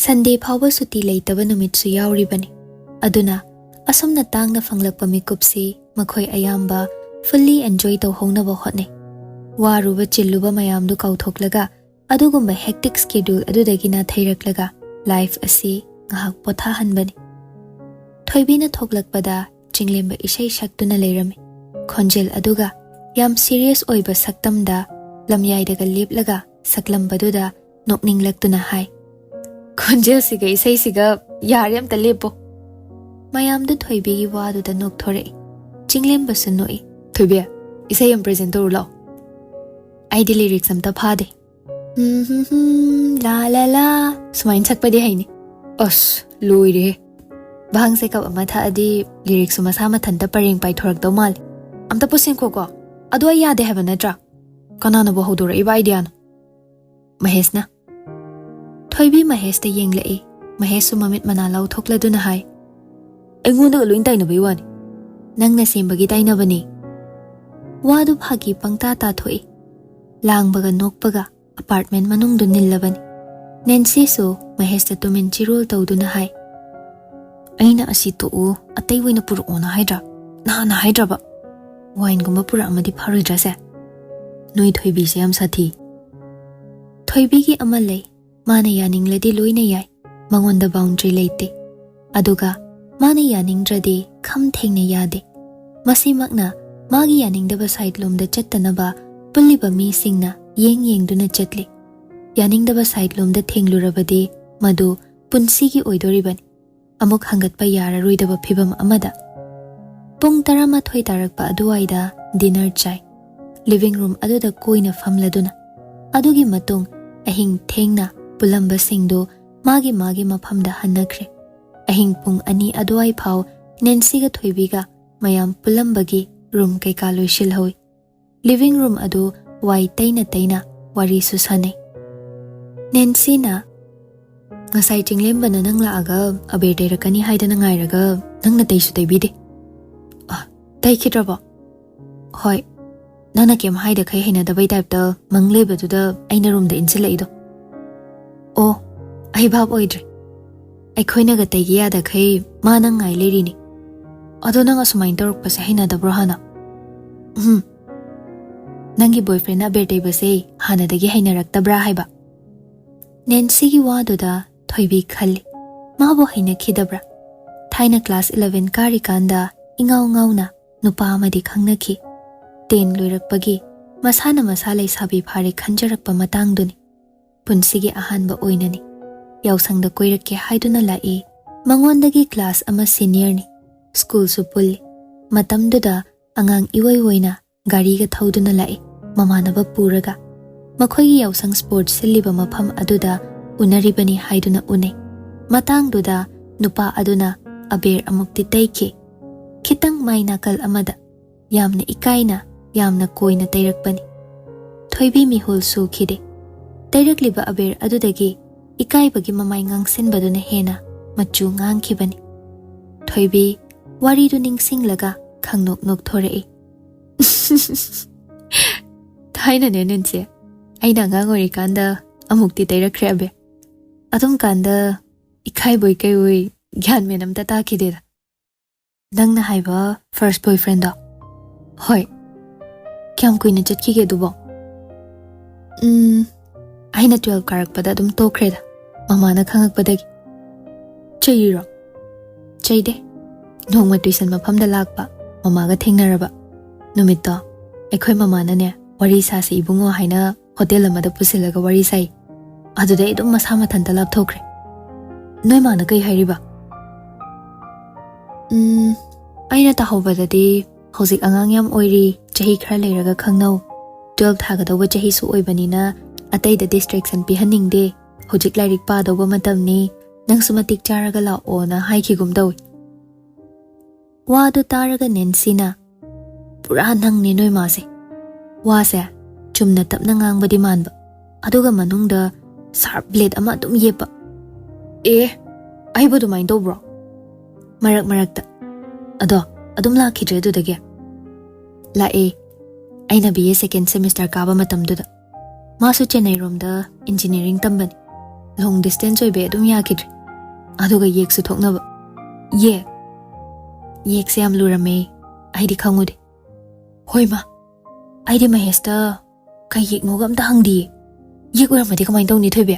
ꯁꯟꯗꯦ ꯐꯥꯎꯕ ꯁꯨꯇꯤ ꯂꯩꯇꯕ ꯅꯨꯃꯤꯠꯁꯨ ꯌꯥꯎꯔꯤꯕꯅꯤ꯫ ꯑꯗꯨꯅ ꯑꯁꯨꯝꯅ ꯇꯥꯡꯅ ꯐꯪꯂꯛꯄ ꯃꯤꯀꯨꯞꯁꯤ ꯃꯈꯣꯏ ꯑꯌꯥꯝꯕ ꯐꯨꯜꯂꯤ ꯑꯦꯟꯖꯣꯏ ꯇꯧꯍꯧꯅꯕ ꯍꯣꯠꯅꯩ꯫ ꯋꯥꯔꯨꯕ ꯆꯤꯜꯂꯨꯕ ꯃꯌꯥꯝꯗꯨ ꯀꯥꯎꯊꯣꯛꯂꯒ ꯑꯗꯨꯒꯨꯝꯕ ꯍꯦꯛꯇꯤꯛ ꯁ꯭ꯀꯦꯗ꯭ꯌꯨꯜ ꯑꯗꯨꯗꯒꯤ ꯅꯥꯊꯩꯔꯛꯂꯒ ꯂꯥꯏꯐ ꯑꯁꯤ ꯉꯥꯏꯍꯥꯛ ꯄꯣꯊꯥꯍꯟꯕꯅꯤ꯫ ꯊꯣꯏꯕꯤꯅ ꯊꯣꯛꯂꯛꯄꯗ ꯆꯤꯡꯂꯦꯝꯕ ꯏꯁꯩ ꯁꯛꯇꯨꯅ ꯂꯩꯔꯝꯃꯤ꯫ ꯈꯣꯟꯖꯦꯜ ꯑꯗꯨꯒ ꯌꯥꯝ ꯁꯤꯔꯤꯌꯁ ꯑꯣꯏꯕ ꯁꯛꯇꯝꯗ ꯂꯝꯌꯥꯏꯗꯒ ꯂꯦꯞꯂꯒ ꯁꯛꯂꯝꯕꯗꯨꯗ ꯅꯣꯛꯅꯤꯡꯂꯛꯇꯨꯅ ꯍꯥꯏ, "ꯈꯣꯟꯖꯦꯜꯁꯤꯒ ꯏꯁꯩꯁꯤꯒ ꯌꯥꯔꯦ, ꯑꯝꯇ ꯂꯦꯞꯄꯣ꯫" ꯃꯌꯥꯝꯗꯨ ꯊꯣꯏꯕꯤꯒꯤ ꯋꯥꯗꯨꯗ ꯅꯣꯛꯊꯣꯔꯛꯏ꯫ ꯆꯤꯡꯂꯦꯝꯕꯁꯨ ꯅꯣꯛꯏ꯫ "ꯊꯣꯏꯕꯤ, ꯏꯁꯩ ꯑꯃ ꯄ꯭ꯔꯖꯦꯟ ꯇꯧꯔꯨ ꯂꯥꯛꯑꯣ꯫ ꯑꯩꯗꯤ ꯂꯤꯔꯤꯛꯁ ꯑꯝꯇ ꯐꯥꯗꯦ꯫" "ꯍꯝ ꯍꯝ ꯍꯝ, ꯂꯥ ꯂꯥ ꯂꯥ", ꯁꯨꯃꯥꯏꯅ ꯁꯛꯄꯗꯤ ꯍꯩꯅꯤ꯫ ꯑꯁ, ꯂꯣꯏꯔꯦꯍꯦ꯫ ꯚꯥꯡꯁꯦ ꯀꯞ ꯑꯃ ꯊꯛꯑꯗꯤ ꯂꯤꯔꯤꯛꯁꯨ ꯃꯁꯥ ꯃꯊꯟꯇ ꯄꯔꯦꯡ ꯄꯥꯏꯊꯣꯔꯛꯇꯧ ꯃꯥꯜꯂꯤ꯫ ꯑꯝꯇ ꯄꯨꯁꯤꯟꯈꯣꯀꯣ꯫ ꯑꯗꯣ ꯑꯩ ꯌꯥꯗꯦ ꯍꯥꯏꯕ ꯅꯠꯇ꯭ꯔꯥ? ꯀꯅꯥꯅꯕꯨ ꯍꯧꯗꯣꯔꯛꯏꯕ ꯑꯥꯏꯗꯤꯌꯥꯅꯣ? ꯃꯍꯦꯁꯅ꯫ ꯊꯣꯏꯕꯤ ꯃꯍꯦꯁꯇ ꯌꯦꯡꯂꯛꯏ꯫ ꯃꯍꯦꯁꯁꯨ ꯃꯃꯤꯠ ꯃꯅꯥ ꯂꯥꯎꯊꯣꯛꯂꯗꯨꯅ ꯍꯥꯏ, "ꯑꯩꯉꯣꯟꯗꯒ ꯂꯣꯏ ꯇꯥꯏꯅꯕꯩ ꯋꯥꯅꯤ꯫ ꯅꯪꯅ ꯁꯦꯝꯕꯒꯤ ꯇꯥꯏꯅꯕꯅꯤ꯫" ꯋꯥꯗꯨ ꯐꯥꯒꯤ ꯄꯪꯇꯥ ꯇꯥꯊꯣꯛꯏ꯫ ꯂꯥꯡꯕꯒ ꯅꯣꯛꯄꯒ ꯑꯄꯥꯔꯠꯃꯦꯟ ꯃꯅꯨꯡꯗꯨ ꯅꯤꯜꯂꯕꯅꯤ꯫ ꯅꯦꯟꯁꯤꯁꯨ ꯃꯍꯦꯁꯇ ꯇꯨꯃꯤꯟ ꯆꯤꯔꯣꯜ ꯇꯧꯗꯨꯅ ꯍꯥꯏ, "ꯑꯩꯅ ꯑꯁꯤ ꯇꯣꯛꯎ, ꯑꯇꯩ ꯑꯣꯏꯅ ꯄꯨꯔꯛꯑꯣꯅ ꯍꯥꯏꯗ꯭ꯔꯥ? ꯅꯍꯥꯟꯅ ꯍꯥꯏꯗ꯭ꯔꯕ? ꯋꯥꯏꯟꯒꯨꯝꯕ ꯄꯨꯔꯛꯑꯝꯃꯗꯤ ꯐꯔꯣꯏꯗ꯭ꯔꯥꯁꯦ? ꯅꯣꯏ ꯊꯣꯏꯕꯤꯁꯦ ꯌꯥꯝ ꯁꯥꯊꯤ꯫" ꯊꯣꯏꯕꯤꯒꯤ ꯑꯃ ꯂꯩ, ꯃꯥꯅ ꯌꯥꯅꯤꯡꯂꯗꯤ ꯂꯣꯏꯅ ꯌꯥꯏ, ꯃꯉꯣꯟꯗ ꯕꯥꯎꯟꯗ꯭ꯔꯤ ꯂꯩꯇꯦ꯫ ꯑꯗꯨꯒ ꯃꯥꯅ ꯌꯥꯅꯤꯡꯗ꯭ꯔꯗꯤ ꯈꯝ ꯊꯦꯡꯅ ꯌꯥꯗꯦ꯫ ꯃꯁꯤꯃꯛꯅ ꯃꯥꯒꯤ ꯌꯥꯅꯤꯡꯗꯕ ꯁꯥꯏꯠ ꯂꯣꯝꯗ ꯆꯠꯇꯅꯕ ꯄꯨꯜꯂꯤꯕ ꯃꯤꯁꯤꯡꯅ ꯌꯦꯡ ꯌꯦꯡꯗꯨꯅ ꯆꯠꯂꯤ꯫ ꯌꯥꯅꯤꯡꯗꯕ ꯁꯥꯏꯠ ꯂꯣꯝꯗ ꯊꯦꯡꯂꯨꯔꯕꯗꯤ ꯃꯗꯨ ꯄꯨꯟꯁꯤꯒꯤ ꯑꯣꯏꯗꯣꯔꯤꯕꯅꯤ꯫ ꯑꯃꯨꯛ ꯍꯪꯒꯠꯄ ꯌꯥꯔꯔꯣꯏꯗꯕ ꯐꯤꯕꯝ ꯑꯃꯗ꯫ ꯄꯨꯡ ꯇꯔꯥꯃꯥꯊꯣꯏ ꯇꯥꯔꯛꯄ ꯑꯗꯨꯋꯥꯏꯗ ꯗꯤꯅꯔ ꯆꯥꯏ꯫ ꯂꯤꯚꯤꯡ ꯔꯨꯝ ꯑꯗꯨꯗ ꯀꯣꯏꯅ ꯐꯝꯂꯗꯨꯅ꯫ ꯑꯗꯨꯒꯤ ꯃꯇꯨꯡ ꯑꯍꯤꯡ ꯊꯦꯡꯅ ꯄꯨꯜꯂꯝꯕꯁꯤꯡꯗꯨ ꯃꯥꯒꯤ ꯃꯥꯒꯤ ꯃꯐꯝꯗ ꯍꯟꯅꯈ꯭ꯔꯦ꯫ ꯑꯍꯤꯡ ꯄꯨꯡ ꯑꯅꯤ ꯑꯗꯨꯋꯥꯏ ꯐꯥꯎ ꯅꯦꯟꯁꯤꯒ ꯊꯣꯏꯕꯤꯒ ꯃꯌꯥꯝ ꯄꯨꯜꯂꯝꯕꯒꯤ ꯔꯨꯝ ꯀꯩꯀꯥ ꯂꯣꯏꯁꯤꯜꯍꯧꯏ꯫ ꯂꯤꯚꯤꯡ ꯔꯨꯝ ꯑꯗꯨ ꯋꯥꯏ ꯇꯩꯅ ꯇꯩꯅ ꯋꯥꯔꯤꯁꯨ ꯁꯥꯟꯅꯩ꯫ ꯅꯦꯟꯁꯤꯅ, "ꯉꯁꯥꯏ ꯆꯤꯡꯂꯦꯝꯕꯅ ꯅꯪ ꯂꯥꯛꯑꯒ ꯑꯕꯦꯔ ꯇꯩꯔꯛꯀꯅꯤ ꯍꯥꯏꯗꯅ ꯉꯥꯏꯔꯒ ꯅꯪꯅ ꯇꯩꯁꯨ ꯇꯩꯕꯤꯗꯦ꯫ ꯑ, ꯇꯩꯈꯤꯗ꯭ꯔꯕꯣ?" "ꯍꯣꯏ, ꯅꯪꯅ ꯀꯩꯝ ꯍꯥꯏꯗꯈꯩ ꯍꯩꯅꯗꯕꯩ ꯇꯥꯏꯞꯇ ꯃꯪ ꯂꯩꯕꯗꯨꯗ ꯑꯩꯅ ꯔꯨꯝꯗ ꯏꯟꯁꯤꯜꯂꯛꯏꯗꯣ꯫ ꯑꯣ, ꯑꯩ ꯚꯥꯞ ꯑꯣꯏꯗ꯭ꯔꯦ꯫ ꯑꯩꯈꯣꯏꯅꯒ ꯇꯩꯒꯦ ꯌꯥꯗꯈꯩ ꯃꯥ ꯅꯪ ꯉꯥꯏ ꯂꯩꯔꯤꯅꯤ꯫ ꯑꯗꯣ ꯅꯪ ꯑꯁꯨꯃꯥꯏꯅ ꯇꯧꯔꯛꯄꯁꯦ ꯍꯩꯅꯗꯕ꯭ꯔꯣ ꯍꯥꯟꯅ?" "ꯎꯝ, ꯅꯪꯒꯤ ꯕꯣꯏꯐ꯭ꯔꯦꯟꯅ ꯑꯕꯦꯔ ꯇꯩꯕꯁꯦ ꯍꯥꯟꯅꯗꯒꯤ ꯍꯩꯅꯔꯛꯇꯕ꯭ꯔꯥ ꯍꯥꯏꯕ?" ꯅꯦꯟꯁꯤꯒꯤ ꯋꯥꯗꯨꯗ ꯊꯣꯏꯕꯤ ꯈꯜꯂꯤ, ꯃꯥꯕꯨ ꯍꯩꯅꯈꯤꯗꯕ꯭ꯔꯥ? ꯊꯥꯏꯅ ꯀ꯭ꯂꯥꯁ ꯏꯂꯚꯦꯟ ꯀꯥꯔꯤꯀꯥꯟꯗ ꯏꯉꯥꯎ ꯉꯥꯎꯅ ꯅꯨꯄꯥ ꯑꯃꯗꯤ ꯈꯪꯅꯈꯤ꯫ ꯇꯦꯟ ꯂꯣꯏꯔꯛꯄꯒꯤ ꯃꯁꯥꯅ ꯃꯁꯥ ꯂꯩꯁꯥꯕꯤ ꯐꯥꯔꯦ ꯈꯟꯖꯔꯛꯄ ꯃꯇꯥꯡꯗꯨꯅꯤ꯫ ꯄꯨꯟꯁꯤꯒꯤ ꯑꯍꯥꯟꯕ ꯑꯣꯏꯅꯅꯤ꯫ ꯌꯥꯎꯁꯪꯗ ꯀꯣꯏꯔꯛꯀꯦ ꯍꯥꯏꯗꯨꯅ ꯂꯥꯛꯏ꯫ ꯃꯉꯣꯟꯗꯒꯤ ꯀ꯭ꯂꯥꯁ ꯑꯃ ꯁꯤꯅꯤꯌꯔꯅꯤ꯫ ꯁ꯭ꯀꯨꯜꯁꯨ ꯄꯨꯜꯂꯤ꯫ ꯃꯇꯝꯗꯨꯗ ꯑꯉꯥꯡ ꯏꯑꯣꯏ ꯑꯣꯏꯅ ꯒꯥꯔꯤꯒ ꯊꯧꯗꯨꯅ ꯂꯥꯛꯏ, ꯃꯃꯥꯟꯅꯕ ꯄꯨꯔꯒ꯫ ꯃꯈꯣꯏꯒꯤ ꯌꯥꯎꯁꯪ ꯁ꯭ꯄꯣꯔꯠꯁ ꯁꯤꯜꯂꯤꯕ ꯃꯐꯝ ꯑꯗꯨꯗ ꯎꯅꯔꯤꯕꯅꯤ ꯍꯥꯏꯗꯨꯅ ꯎꯅꯩ꯫ ꯃꯇꯥꯡꯗꯨꯗ ꯅꯨꯄꯥ ꯑꯗꯨꯅ ꯑꯕꯦꯔ ꯑꯃꯨꯛꯇꯤ ꯇꯩꯈꯤ꯫ ꯈꯤꯇꯪ ꯃꯥꯏ ꯅꯥꯀꯜ ꯑꯃꯗ꯫ ꯌꯥꯝꯅ ꯏꯀꯥꯏꯅ, ꯌꯥꯝꯅ ꯀꯣꯏꯅ ꯇꯩꯔꯛꯄꯅꯤ꯫ ꯊꯣꯏꯕꯤ ꯃꯤꯍꯨꯜ ꯁꯨꯈꯤꯗꯦ꯫ ꯇꯩꯔꯛꯂꯤꯕ ꯑꯕꯦꯔ ꯑꯗꯨꯗꯒꯤ ꯏꯀꯥꯏꯕꯒꯤ ꯃꯃꯥꯏ ꯉꯥꯡꯁꯤꯟꯕꯗꯨꯅ ꯍꯦꯟꯅ ꯃꯆꯨ ꯉꯥꯡꯈꯤꯕꯅꯤ꯫ ꯊꯣꯏꯕꯤ ꯋꯥꯔꯤꯗꯨ ꯅꯤꯡꯁꯤꯡꯂꯒ ꯈꯪꯅꯣꯛ ꯅꯣꯛꯊꯣꯔꯛꯏ꯫ "ꯊꯥꯏꯅꯅꯦ ꯅꯦꯟꯁꯤ, ꯑꯩꯅ ꯑꯉꯥꯡ ꯑꯣꯏꯔꯤꯀꯥꯟꯗ ꯑꯃꯨꯛꯇꯤ ꯇꯩꯔꯛꯈ꯭ꯔꯦ ꯑꯕꯦꯔ꯫ ꯑꯗꯨꯝ ꯀꯥꯟꯗ ꯏꯀꯥꯏꯕꯣꯏ ꯀꯩꯕꯣꯏ ꯒ꯭ꯌꯥꯟ ꯃꯦꯟ ꯑꯝꯇ ꯇꯥꯈꯤꯗꯦꯗ꯫ ꯅꯪꯅ ꯍꯥꯏꯕ first boyfriendꯗꯣ? ꯍꯣꯏ꯫ ꯀꯌꯥꯝ ꯀꯨꯏꯅ ꯆꯠꯈꯤꯒꯦ ꯑꯗꯨꯕꯣ? ꯎꯝ, ꯑꯩꯅ twelve ꯀꯥꯔꯛꯄꯗ ꯑꯗꯨꯝ ꯇꯣꯛꯈ꯭ꯔꯦꯗ, ꯃꯃꯥꯅ ꯈꯪꯉꯛꯄꯗꯒꯤ꯫ ꯆꯩꯔꯤꯔꯣ? ꯆꯩꯗꯦ꯫ ꯅꯣꯡꯃ tuition ꯃꯐꯝꯗ ꯂꯥꯛꯄ, ꯃꯃꯥꯒ ꯊꯦꯡꯅꯔꯕ꯫ ꯅꯨꯃꯤꯠꯇꯣ ꯑꯩꯈꯣꯏ ꯃꯃꯥꯅꯅꯦ, "ꯋꯥꯔꯤ ꯁꯥꯁꯤ ꯏꯕꯨꯡꯉꯣ" ꯍꯥꯏꯅ ꯍꯣꯇꯦꯜ ꯑꯃꯗ ꯄꯨꯁꯤꯜꯂꯒ ꯋꯥꯔꯤ ꯁꯥꯏ꯫ ꯑꯗꯨꯗꯩ ꯑꯗꯨꯝ ꯃꯁꯥ ꯃꯊꯟꯇ ꯂꯥꯞꯊꯣꯛꯈ꯭ꯔꯦ꯫ ꯅꯣꯏ ꯃꯥꯅ ꯀꯩ ꯍꯥꯏꯔꯤꯕ? ꯎꯝ, ꯑꯩꯅ ꯇꯥꯍꯧꯕꯗꯗꯤ, "ꯍꯧꯖꯤꯛ ꯑꯉꯥꯡ ꯌꯥꯝ ꯑꯣꯏꯔꯤ, ꯆꯍꯤ ꯈꯔ ꯂꯩꯔꯒ ꯈꯪꯅꯧ꯫ Twelve ꯊꯥꯒꯗꯧꯕ ꯆꯍꯤꯁꯨ ꯑꯣꯏꯕꯅꯤꯅ ꯑꯇꯩꯗ distraction ꯄꯤꯍꯟꯅꯤꯡꯗꯦ꯫ ꯍꯧꯖꯤꯛ ꯂꯥꯏꯔꯤꯛ ꯄꯥꯗꯧꯕ ꯃꯇꯝꯅꯤ, ꯅꯪꯁꯨ ꯃꯇꯤꯛ ꯆꯥꯔꯒ ꯂꯥꯛꯑꯣꯅ" ꯍꯥꯏꯈꯤꯒꯨꯝ ꯇꯧꯏ꯫ ꯋꯥꯗꯨ ꯇꯥꯔꯒ ꯅꯦꯟꯁꯤꯅ, "ꯄꯨꯔꯥ ꯅꯪꯅꯦ ꯅꯣꯏ ꯃꯥꯁꯦ꯫ ꯋꯥꯁꯦ ꯆꯨꯝꯅ ꯇꯞꯅ ꯉꯥꯡꯕꯗꯤ ꯃꯥꯟꯕ, ꯑꯗꯨꯒ ꯃꯅꯨꯡꯗ sharp blade ꯑꯃ ꯑꯗꯨꯝ ꯌꯦꯞꯄ"꯫ "ꯑꯦ, ꯑꯩꯕꯨ ꯑꯗꯨꯃꯥꯏꯅ ꯇꯧꯕ꯭ꯔꯣ?" "ꯃꯔꯛ ꯃꯔꯛꯇ꯫ ꯑꯗꯣ ꯑꯗꯨꯝ ꯂꯥꯛꯈꯤꯗ꯭ꯔꯦ ꯑꯗꯨꯗꯒꯤ?" "ꯂꯥꯛꯑꯦ꯫ ꯑꯩꯅ B A second semester ꯀꯥꯕ ꯃꯇꯝꯗꯨꯗ꯫ ꯃꯥꯁꯨ ꯆꯦꯟꯅꯩꯔꯣꯝꯗ engineering ꯇꯝꯕꯅꯤ꯫ Long distance ꯑꯣꯏꯕꯩ ꯑꯗꯨꯝ ꯌꯥꯈꯤꯗ꯭ꯔꯦ꯫ ꯑꯗꯨꯒ ꯌꯦꯛꯁꯨ ꯊꯣꯛꯅꯕ꯫ ꯌꯦꯛ? ꯌꯦꯛꯁꯦ ꯌꯥꯝ ꯂꯨꯔꯝꯃꯦ꯫ ꯑꯩꯗꯤ ꯈꯪꯉꯨꯗꯦ꯫ ꯍꯣꯏ ꯃꯥ, ꯑꯩꯗꯤ ꯃꯍꯦꯁꯇ ꯀꯩ ꯌꯦꯛꯅꯣꯒ ꯑꯝꯇ ꯍꯪꯗꯤꯌꯦ꯫ ꯌꯦꯛ ꯑꯣꯏꯔꯝꯃꯗꯤ ꯀꯃꯥꯏꯅ ꯇꯧꯅꯤ, ꯊꯣꯏꯕꯤ?"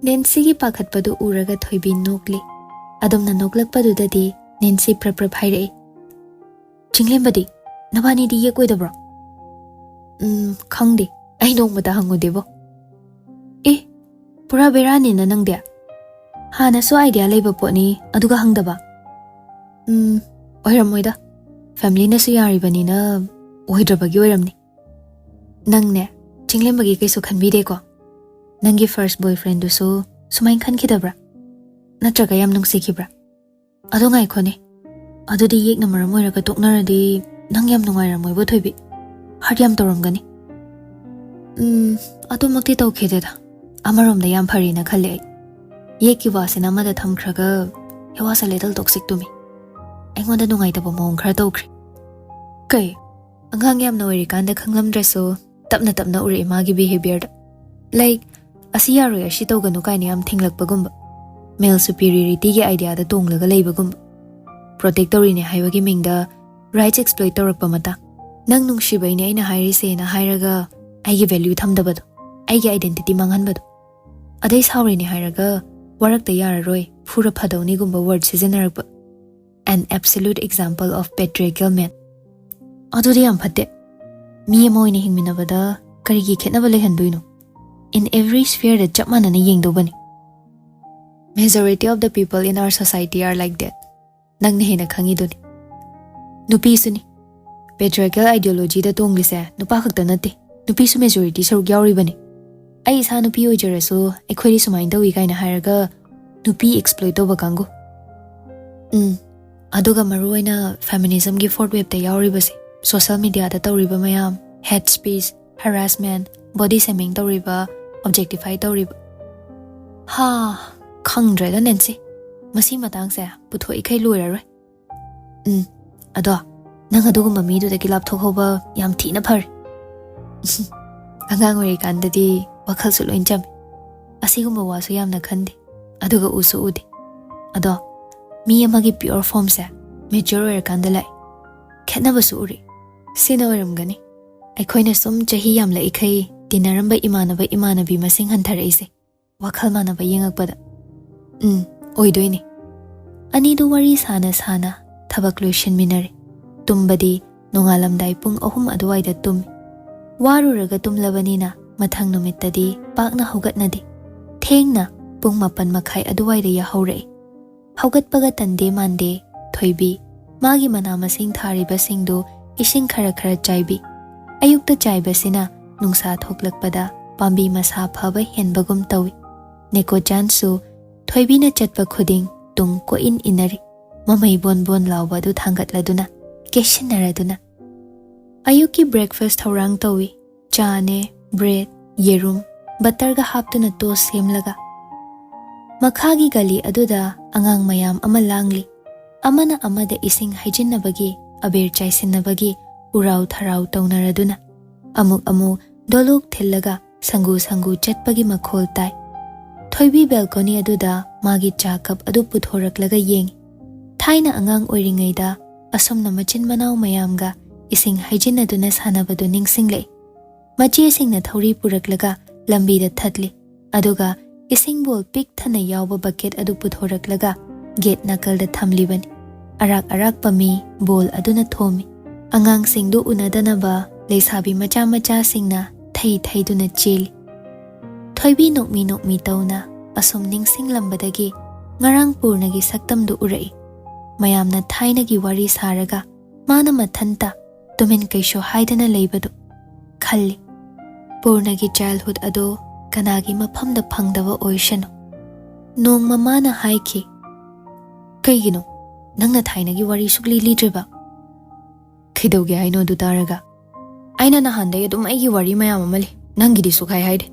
ꯅꯦꯟꯁꯤꯒꯤ ꯄꯥꯈꯠꯄꯗꯨ ꯎꯔꯒ ꯊꯣꯏꯕꯤ ꯅꯣꯛꯂꯤ꯫ ꯑꯗꯨꯝꯅ ꯅꯣꯛꯂꯛꯄꯗꯨꯗꯗꯤ ꯅꯦꯟꯁꯤ ꯄ꯭ꯔꯞ ꯄ꯭ꯔꯞ ꯍꯥꯏꯔꯛꯏ, "ꯆꯤꯡꯂꯦꯝꯕꯗꯤ, ꯅꯕꯥꯅꯤꯗꯤ ꯌꯦꯛꯑꯣꯏꯗꯕ꯭ꯔꯣ?" "ꯎꯝ, ꯈꯪꯗꯦ꯫ ꯑꯩ ꯅꯣꯡꯃꯇ ꯍꯪꯉꯨꯗꯦꯕꯣ꯫" "ꯑꯦ, ꯄꯨꯔꯥ ꯕꯦꯔꯥꯅꯤꯅ ꯅꯪꯗꯤ꯫ ꯍꯥꯟꯅꯁꯨ idea ꯂꯩꯕ ꯄꯣꯠꯅꯤ, ꯑꯗꯨꯒ ꯍꯪꯗꯕ?" "ꯎꯝ, ꯑꯣꯏꯔꯝꯃꯣꯏꯗ꯫ Familyꯅꯁꯨ ꯌꯥꯔꯤꯕꯅꯤꯅ ꯑꯣꯏꯗ꯭ꯔꯕꯒꯤ ꯑꯣꯏꯔꯝꯅꯤ꯫" "ꯅꯪꯅꯦ, ꯆꯤꯡꯂꯦꯝꯕꯒꯤ ꯀꯩꯁꯨ ꯈꯟꯕꯤꯗꯦꯀꯣ? ꯅꯪꯒꯤ first boyfriendꯗꯨꯁꯨ ꯁꯨꯃꯥꯏꯅ ꯈꯟꯈꯤꯗꯕ꯭ꯔꯥ? ꯅꯠꯇ꯭ꯔꯒ ꯌꯥꯝ ꯅꯨꯡꯁꯤꯈꯤꯕ꯭ꯔꯥ? ꯑꯗꯣ ꯉꯥꯏꯈꯣꯅꯦ, ꯑꯗꯨꯗꯤ ꯌꯦꯛꯅ ꯃꯔꯝ ꯑꯣꯏꯔꯒ ꯇꯣꯛꯅꯔꯗꯤ ꯅꯪ ꯌꯥꯝ ꯅꯨꯡꯉꯥꯏꯔꯝꯃꯣꯏꯕꯣ, ꯊꯣꯏꯕꯤ꯫ Hurt ꯌꯥꯝ ꯇꯧꯔꯝꯒꯅꯤ꯫" "ꯎꯝ, ꯑꯗꯨꯃꯛꯇꯤ ꯇꯧꯈꯤꯗꯦꯗ꯫ ꯑꯃꯔꯣꯝꯗ ꯌꯥꯝ ꯐꯔꯦꯅ ꯈꯜꯂꯦ ꯑꯩ꯫ ꯌꯦꯛꯀꯤ ꯋꯥꯁꯤꯅ ꯑꯃꯗ ꯊꯝꯈ꯭ꯔꯒ, he was a little toxic to me꯫ ꯑꯩꯉꯣꯟꯗ ꯅꯨꯡꯉꯥꯏꯇꯕ ꯃꯑꯣꯡ ꯈꯔ ꯇꯧꯈ꯭ꯔꯦ꯫" "ꯀꯩ? ꯑꯉꯥꯡ ꯌꯥꯝꯅ ꯑꯣꯏꯔꯤꯀꯥꯟꯗ ꯈꯪꯂꯝꯗ꯭ꯔꯁꯨ ꯇꯞꯅ ꯇꯞꯅ ꯎꯔꯛꯑꯦ ꯃꯥꯒꯤ ꯕꯤꯍꯦꯕꯤꯌꯔꯗ꯫ ꯂꯥꯏꯛ, "ꯑꯁꯤ ꯌꯥꯔꯣꯏ, ꯑꯁꯤ ꯇꯧꯒꯅꯨ" ꯀꯥꯏꯅ ꯌꯥꯝ ꯊꯤꯡꯂꯛꯄꯒꯨꯝꯕ, ꯃꯦꯜ ꯁꯨꯄꯤꯔꯤꯌꯣꯔꯤꯇꯤꯒꯤ ꯑꯥꯏꯗꯤꯌꯥꯗ ꯇꯣꯡꯂꯒ ꯂꯩꯕꯒꯨꯝꯕ, ꯄ꯭ꯔꯣꯇꯦꯛ ꯇꯧꯔꯤꯅꯦ ꯍꯥꯏꯕꯒꯤ ꯃꯤꯡꯗ ꯔꯥꯏꯠꯁ ꯑꯦꯛꯁꯄ꯭ꯂꯣꯏꯠ ꯇꯧꯔꯛꯄ ꯃꯇꯥꯡ, "ꯅꯪ ꯅꯨꯡꯁꯤꯕꯩꯅꯦ ꯑꯩꯅ ꯍꯥꯏꯔꯤꯁꯦꯅ" ꯍꯥꯏꯔꯒ ꯑꯩꯒꯤ ꯚꯦꯂ꯭ꯌꯨ ꯊꯝꯗꯕꯗꯣ, ꯑꯩꯒꯤ ꯑꯥꯏꯗꯦꯟꯇꯤꯇꯤ ꯃꯥꯡꯍꯟꯕꯗꯣ, ꯑꯗꯩ "ꯁꯥꯎꯔꯤꯅꯦ" ꯍꯥꯏꯔꯒ "ꯋꯥꯔꯛꯇ ꯌꯥꯔꯔꯣꯏ, ꯐꯨꯔ ꯐꯗꯧꯅꯤꯒꯨꯝꯕ" ꯋꯥꯔꯗ ꯁꯤꯖꯤꯟꯅꯔꯛꯄ꯫ An absolute example of patriarchal man. ꯑꯗꯨꯗꯤ ꯌꯥꯝ ꯐꯠꯇꯦ꯫ ꯃꯤ ꯑꯃ ꯑꯣꯏꯅ ꯍꯤꯡꯃꯤꯟꯅꯕꯗ ꯀꯔꯤꯒꯤ ꯈꯦꯠꯅꯕ ꯂꯩꯍꯟꯗꯣꯏꯅꯣ? In every sphere ꯗ ꯆꯞ ꯃꯥꯟꯅꯅ ꯌꯦꯡꯗꯧꯕꯅꯤ꯫ Majority of the people in our society are like that. ꯅꯪꯅ ꯍꯦꯟꯅ ꯈꯪꯉꯤꯗꯨꯅꯤ꯫ ꯅꯨꯄꯤꯁꯨꯅꯤ꯫ ꯄꯦꯇ꯭ꯔꯤꯌꯥꯔꯀꯦꯜ ꯑꯥꯏꯗꯤꯌꯣꯂꯣꯖꯤꯗ ꯇꯣꯡꯂꯤꯁꯦ ꯅꯨꯄꯥ ꯈꯛꯇ ꯅꯠꯇꯦ, ꯅꯨꯄꯤꯁꯨ ꯃꯦꯖꯣꯔꯤꯇꯤ ꯁꯔꯨꯛ ꯌꯥꯎꯔꯤꯕꯅꯤ꯫ "ꯑꯩ ꯏꯁꯥ ꯅꯨꯄꯤ ꯑꯣꯏꯖꯔꯁꯨ ꯑꯩꯈꯣꯏꯗꯤ ꯁꯨꯃꯥꯏꯅ ꯇꯧꯏ" ꯀꯥꯏꯅ ꯍꯥꯏꯔꯒ ꯅꯨꯄꯤ ꯑꯦꯛꯁꯄ꯭ꯂꯣꯏꯠ ꯇꯧꯕ ꯀꯥꯡꯕꯨ꯫ ꯎꯝ, ꯑꯗꯨꯒ ꯃꯔꯨꯑꯣꯏꯅ ꯐꯦꯃꯤꯅꯤꯖꯝꯒꯤ ꯐꯣꯔꯠ ꯋꯦꯕꯇ ꯌꯥꯎꯔꯤꯕꯁꯦ, ꯁꯣꯁꯦꯜ ꯃꯤꯗꯤꯌꯥꯗ ꯇꯧꯔꯤꯕ ꯃꯌꯥꯝ, ꯍꯦꯠ ꯁ꯭ꯄꯤꯆ, ꯍꯔꯥꯁꯃꯦꯟ, ꯕꯣꯗꯤ ꯁꯦꯃꯤꯡ ꯇꯧꯔꯤꯕ, ꯑꯣꯕꯖꯦꯛꯇꯤꯐꯥꯏ ꯇꯧꯔꯤꯕ꯫ ꯍꯥ, ꯈꯪꯗ꯭ꯔꯦꯗ ꯅꯦꯟꯁꯤ, ꯃꯁꯤ ꯃꯇꯥꯡꯁꯦ ꯄꯨꯊꯣꯛꯏꯈꯩ ꯂꯣꯏꯔꯔꯣꯏ꯫ ꯎꯝ, ꯑꯗꯣ ꯅꯪ ꯑꯗꯨꯒꯨꯝꯕ ꯃꯤꯗꯨꯗꯒꯤ ꯂꯥꯞꯊꯣꯛꯍꯧꯕ ꯌꯥꯝ ꯊꯤꯅ ꯐꯔꯦ꯫ ꯑꯉꯥꯡ ꯑꯣꯏꯔꯤꯀꯥꯟꯗꯗꯤ ꯋꯥꯈꯜꯁꯨ ꯂꯣꯏ ꯆꯝꯃꯤ, ꯑꯁꯤꯒꯨꯝꯕ ꯋꯥꯁꯨ ꯌꯥꯝꯅ ꯈꯟꯗꯦ, ꯑꯗꯨꯒ ꯎꯁꯨ ꯎꯗꯦ꯫ ꯑꯗꯣ ꯃꯤ ꯑꯃꯒꯤ ꯄꯤꯌꯣꯔ ꯐꯣꯝꯁꯦ ꯃꯦꯆ꯭ꯌꯣꯔ ꯑꯣꯏꯔꯀꯥꯟꯗ ꯂꯥꯛꯏ꯫ ꯈꯦꯠꯅꯕꯁꯨ ꯎꯔꯤ꯫ ꯁꯤꯅ ꯑꯣꯏꯔꯝꯒꯅꯤ ꯑꯩꯈꯣꯏꯅ ꯁꯨꯝ ꯆꯍꯤ ꯌꯥꯝꯂꯛꯏꯈꯩ ꯇꯤꯟꯅꯔꯝꯕ ꯏꯃꯥꯟꯅꯕ ꯏꯃꯥꯟꯅꯕꯤ ꯃꯁꯤꯡ ꯍꯟꯊꯔꯛꯏꯁꯦ꯫ ꯋꯥꯈꯜ ꯃꯥꯟꯅꯕ ꯌꯦꯡꯉꯛꯄꯗ꯫ ꯎꯝ, ꯑꯣꯏꯗꯣꯏꯅꯦ꯫ ꯑꯅꯤꯗꯨ ꯋꯥꯔꯤ ꯁꯥꯅ ꯁꯥꯅ ꯊꯕꯛ ꯂꯣꯏꯁꯤꯟꯃꯤꯟꯅꯔꯦ꯫ ꯇꯨꯝꯕꯗꯤ ꯅꯣꯡꯉꯥꯜꯂꯝꯗꯥꯏ ꯄꯨꯡ ꯑꯍꯨꯝ ꯑꯗꯨꯋꯥꯏꯗ ꯇꯨꯝꯃꯤ꯫ ꯋꯥꯔꯨꯔꯒ ꯇꯨꯝꯂꯕꯅꯤꯅ ꯃꯊꯪ ꯅꯨꯃꯤꯠꯇꯗꯤ ꯄꯥꯛꯅ ꯍꯧꯒꯠꯅꯗꯦ꯫ ꯊꯦꯡꯅ ꯄꯨꯡ ꯃꯥꯄꯟ ꯃꯈꯥꯏ ꯑꯗꯨꯋꯥꯏꯗ ꯌꯥꯍꯧꯔꯛꯏ꯫ ꯍꯧꯒꯠꯄꯒ ꯇꯟꯗꯦ ꯃꯥꯟꯗꯦ ꯊꯣꯏꯕꯤ ꯃꯥꯒꯤ ꯃꯅꯥ ꯃꯁꯤꯡ ꯊꯥꯔꯤꯕꯁꯤꯡꯗꯨ ꯏꯁꯤꯡ ꯈꯔ ꯈꯔ ꯆꯥꯏꯕꯤ꯫ ꯑꯌꯨꯛꯇ ꯆꯥꯏꯕꯁꯤꯅ ꯅꯨꯡꯁꯥ ꯊꯣꯛꯂꯛꯄꯗ ꯄꯥꯝꯕꯤ ꯃꯁꯥ ꯐꯕ ꯍꯦꯟꯕꯒꯨꯝ ꯇꯧꯏ꯫ ꯅꯦꯀꯣꯆꯥꯟꯁꯨ ꯊꯣꯏꯕꯤꯅ ꯆꯠꯄ ꯈꯨꯗꯤꯡ ꯇꯨꯡ ꯀꯣꯏꯏꯟ ꯏꯟꯅꯔꯤ꯫ ꯃꯃꯩ ꯕꯣꯟ ꯕꯣꯟ ꯂꯥꯎꯕ ꯑꯗꯨ ꯊꯥꯡꯒꯠꯂꯗꯨꯅ, ꯀꯦꯠꯁꯤꯟꯅꯔꯗꯨꯅ꯫ ꯑꯌꯨꯛꯀꯤ ꯕ꯭ꯔꯦꯛꯐꯥꯁ ꯊꯧꯔꯥꯡ ꯇꯧꯏ꯫ ꯆꯥꯅꯦ, ꯕ꯭ꯔꯦꯗ, ꯌꯦꯔꯨꯝ, ꯕꯠꯇꯔꯒ ꯍꯥꯞꯇꯨꯅ ꯇꯣꯁ ꯁꯦꯝꯂꯒ꯫ ꯃꯈꯥꯒꯤ ꯒꯂꯤ ꯑꯗꯨꯗ ꯑꯉꯥꯡ ꯃꯌꯥꯝ ꯑꯃ ꯂꯥꯡꯂꯤ꯫ ꯑꯃꯅ ꯑꯃꯗ ꯏꯁꯤꯡ ꯍꯩꯖꯤꯟꯅꯕꯒꯤ, ꯑꯕꯦꯔ ꯆꯥꯏꯁꯤꯟꯅꯕꯒꯤ ꯎꯔꯥꯎ ꯊꯔꯥꯎ ꯇꯧꯅꯔꯗꯨꯅ꯫ ꯑꯃꯨꯛ ꯑꯃꯨꯛ ꯗꯣꯂꯣꯛ ꯊꯤꯜꯂꯒ ꯁꯪꯒꯨ ꯁꯪꯒꯨ ꯆꯠꯄꯒꯤ ꯃꯈꯣꯜ ꯇꯥꯏ꯫ ꯊꯣꯏꯕꯤ ꯕꯦꯜꯀꯣꯅꯤ ꯑꯗꯨꯗ ꯃꯥꯒꯤ ꯆꯥ ꯀꯞ ꯑꯗꯨ ꯄꯨꯊꯣꯔꯛꯂꯒ ꯌꯦꯡꯏ꯫ ꯊꯥꯏꯅ ꯑꯉꯥꯡ ꯑꯣꯏꯔꯤꯉꯩꯗ ꯑꯁꯨꯝꯅ ꯃꯆꯤꯟ ꯃꯅꯥꯎ ꯃꯌꯥꯝꯒ ꯏꯁꯤꯡ ꯍꯩꯖꯤꯟꯅꯗꯨꯅ ꯁꯥꯟꯅꯕꯗꯨ ꯅꯤꯡꯁꯤꯡꯂꯛꯏ꯫ ꯃꯆꯦꯁꯤꯡꯅ ꯊꯧꯔꯤ ꯄꯨꯔꯛꯂꯒ ꯂꯝꯕꯤꯗ ꯊꯠꯂꯤ, ꯑꯗꯨꯒ ꯏꯁꯤꯡ ꯕꯣꯜ ꯄꯤꯛ ꯊꯟꯅ ꯌꯥꯎꯕ ꯕꯀꯦꯠ ꯑꯗꯨ ꯄꯨꯊꯣꯔꯛꯂꯒ ꯒꯦꯠ ꯅꯥꯀꯜꯗ ꯊꯝꯂꯤꯕꯅꯤ꯫ ꯑꯔꯥꯛ ꯑꯔꯥꯛꯄ ꯃꯤ ꯕꯣꯜ ꯑꯗꯨꯅ ꯊꯣꯝꯃꯤ꯫ ꯑꯉꯥꯡꯁꯤꯡꯗꯨ ꯎꯅꯗꯅꯕ ꯂꯩꯁꯥꯕꯤ ꯃꯆꯥ ꯃꯆꯥꯁꯤꯡꯅ ꯊꯩ ꯊꯩꯗꯨꯅ ꯆꯦꯜꯂꯤ꯫ ꯊꯣꯏꯕꯤ ꯅꯣꯛꯃꯤ ꯅꯣꯛꯃꯤ ꯇꯧꯅ ꯑꯁꯨꯝ ꯅꯤꯡꯁꯤꯡꯂꯝꯕꯗꯒꯤ ꯉꯔꯥꯡ ꯄꯨꯔꯅꯒꯤ ꯁꯛꯇꯝꯗꯨ ꯎꯔꯛꯏ꯫ ꯃꯌꯥꯝꯅ ꯊꯥꯏꯅꯒꯤ ꯋꯥꯔꯤ ꯁꯥꯔꯒ ꯃꯥꯅ ꯃꯊꯟꯇ ꯇꯨꯃꯤꯟ ꯀꯩꯁꯨ ꯍꯥꯏꯗꯅ ꯂꯩꯕꯗꯨ ꯈꯜꯂꯤ꯫ ꯄꯨꯔꯅꯒꯤ ꯆꯥꯏꯜꯍꯨꯗ ꯑꯗꯨ ꯀꯅꯥꯒꯤ ꯃꯐꯝꯗ ꯐꯪꯗꯕ ꯑꯣꯏꯁꯅꯨ꯫ ꯅꯣꯡꯃ ꯃꯥꯅ ꯍꯥꯏꯈꯤ, "ꯀꯩꯒꯤꯅꯣ ꯅꯪꯅ ꯊꯥꯏꯅꯒꯤ ꯋꯥꯔꯤ ꯁꯨꯛꯂꯤ ꯂꯤꯗ꯭ꯔꯤꯕ?" "ꯀꯩꯗꯧꯒꯦ ꯍꯥꯏꯅꯣ ꯑꯗꯨ ꯇꯥꯔꯒ? ꯑꯩꯅ ꯅꯍꯥꯟꯗꯩ ꯑꯗꯨꯝ ꯑꯩꯒꯤ ꯋꯥꯔꯤ ꯃꯌꯥꯝ ꯑꯃ ꯂꯤ, ꯅꯪꯒꯤꯗꯤ ꯁꯨꯛꯍꯥꯏ ꯍꯥꯏꯗꯦ꯫